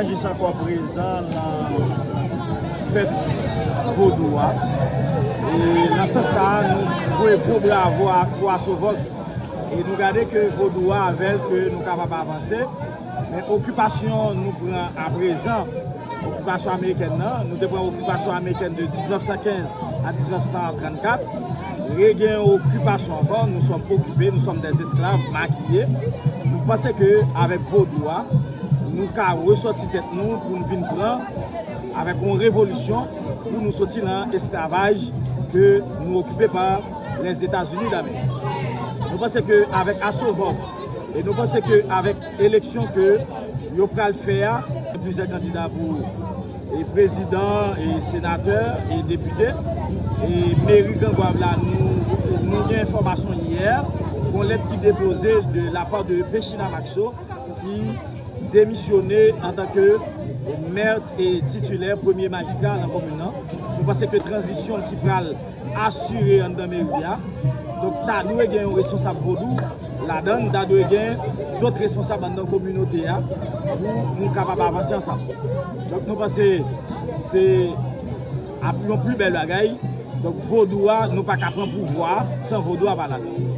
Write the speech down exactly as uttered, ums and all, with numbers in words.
Jis ankò prezan nan fèt vodou a. E nan sans sa a, nou voye gwo bravo a, pou Asovòg. E nou gade ke vodou a avè l ke nou kapab avanse. Men okipasyon nou pran aprezan, okipasyon amerikèn nan, nou te pran okipasyon amerikèn de diznèf san kenz a diznèf san trannkat. Regen okipasyon ankò, nous sommes occupés, nous sommes des esclaves maquillés. Nou panse ke avèk vodou a, nou ka resòti tèt nou pou nou vin pran avèk yon revolisyon pou nou sòti nan esklavaj ke nou okipe pa Lèzetazini d'Amerik. Nou panse ke avèk Asovòg e nou panse ke avèk eleksyon ke yo pral fè a, plizyè kandida pou e prezidan, e senatè, e depite, e meri Grangwav la, nou, nou gen enfòmasyon yè, yon lèt ki depoze de la part de Pechina Maxo, ki demisyone antanke mè e titilè premye majistra nan komin nan. Nou panse ke tranzisyon ki pral asire anndan meri a. Donk, ta dwe gen yon responsab vodou ladan l, ta dwe gen dòt responsab anndan kominote a pou nou kapab avanse ansanm. Donk, nou panse se ap yon pli bèl bagay. Donk, vodou a, nou pa ka pran pouvwa a san vodou a pa ladan.